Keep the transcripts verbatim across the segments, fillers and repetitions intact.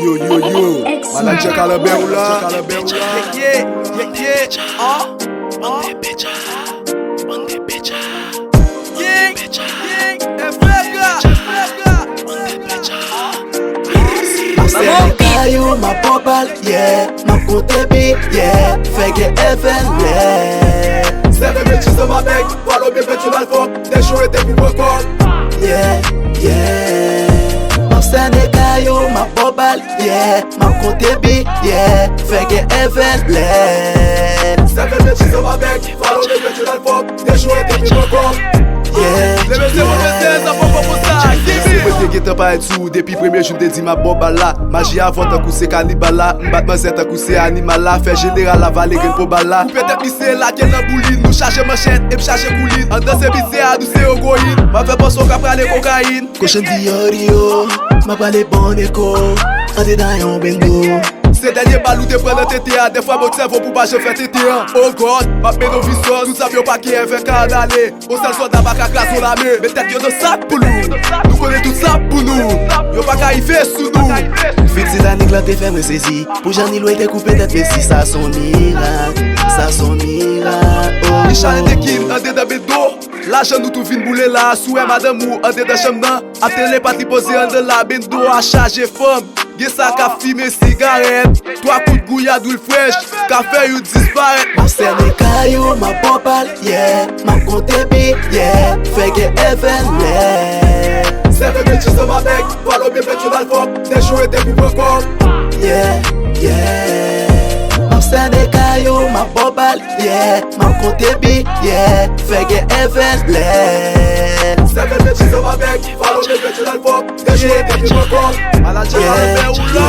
Yo, yo, yo, manadjè Kalanbè ou la? Ye, ye, ye, ye, ah. King, King, Efebra, Efebra. M ap sène kay ou, m ap pran bal, yeah. M ap konte bi, yeah. Fè gen evènmè. Sève bitches on my back, follow me, bet you like fuck. Dechou rete pou pran kòb. Yeah, yeah. M ap sène kay ou, m ap pran bal, yeah. M ap konte bi, yeah. Fè gen evènmè. Sève bitches on my back, follow me, bet you like fuck. Dechou rete pou pran kòb. Yeah, Leve se move tèz, sa poko pou sa. Mwen te gentan parèt sou ou depi premye jou m te di m ap ba w bal la. Maji avan tankou se kanibal la. M bat manzè tankou se animal la. Fè jeneral la vale grenn po bal la. Koupe tèt misye lage nan boulin. Nou chaje manchèt e m chaje koulin. Anndan se mizè a nou se ewoyin. M ap fè panse w ka prale kokayin. Kochon Dior yo, m ap prale bon eko. Andedan yon bendo. Se dènye bal ou te pran nan tete a. Dèfwa bòt sèvo pou pa jan fè tete an. Oh God, m ap mennen w Vsauce. Tout zam yo pake èvè kanale. On sèl sòlda pa ka kraze yon lame. Met tèt yo nan sak pou nou. Nou konnen tout sa pou nou. Yo pa ka rive sou nou. Fil Titanik la te fè mwen sezi. Pou jan Nil Wayne te koupe tèt Messi, sa se on mirak. Sa se on mirak. Oh. Richard Dekin andedan bendo. Lajan nou tou vin boule la. Si w wè madanm ou andedan chanm nan. Ap telepat li poze anndan la. Bendo a chaje fanm. Gen sa k ap fimen sigarèt. Twa kout gouyad, Real Fresh ka fè yo disparèt. M ap sène kay ou, m ap pran bal, yeah. M ap konte bi, yeah. Fè gen evènmè. Sève bitches on my back, follow me, bet you like fuck. Dechou rete pou pran kòb. Yeah, yeah. M ap sène kay ou, m ap pran bal, yeah. M ap konte bi, yeah. Fè gen evènmè. Sève bitches on my back, follow me, bet you like fuck. Dechou rete pou pran kòb. Manadjè Kalanbè ou la?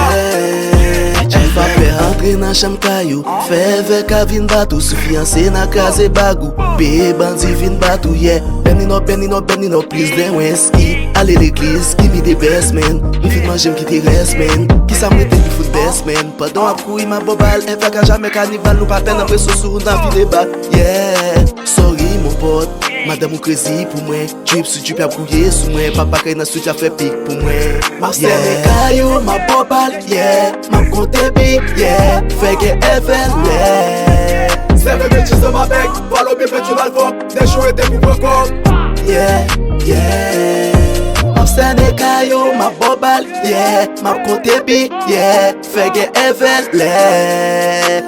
Èl pa pè antre nan chanm kay ou. Fè vè ka vin bat ou. Si w fiyanse n a kraze bag ou. Peye bandi vin bat ou, yeah. Bèn li nò, bèn li nò, bèn li nò, plis de wenski. Ale legliz, give me the best man. M fin manje, m kite rès, man. Kisa m rete pou fout best man? Pandan w ap kouri, m ap ba w bal. Èl pa ka jamè kanibal, nou pa pè nan preso sou ou nan vide bak. Yeah, sorry mon pòt. Madanm ou krezi pou mwen. Drip sou drip, y ap gouye sou mwen. Papa kay nan street, y ap fè pik pou mwen. M ap sène kay ou, m ap ba w bal, yeah. M ap konte bi, yeah. Fè gen evènmè. Sève bitches on my back, follow me, bet you like fuck. Dechou rete pou pran kòb. Yeah, yeah. M ap sène kay ou, m ap ba w bal, yeah. M ap konte bi, yeah. Fè gen evènmè.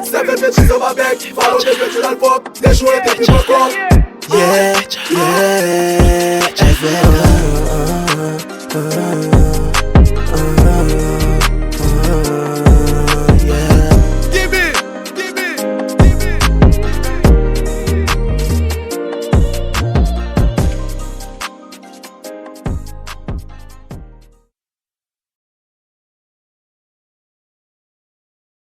Sève bitches on my back, follow me, bet you like fuck. Dechou rete pou pran kòb. Yeah, yeah. Evènmè.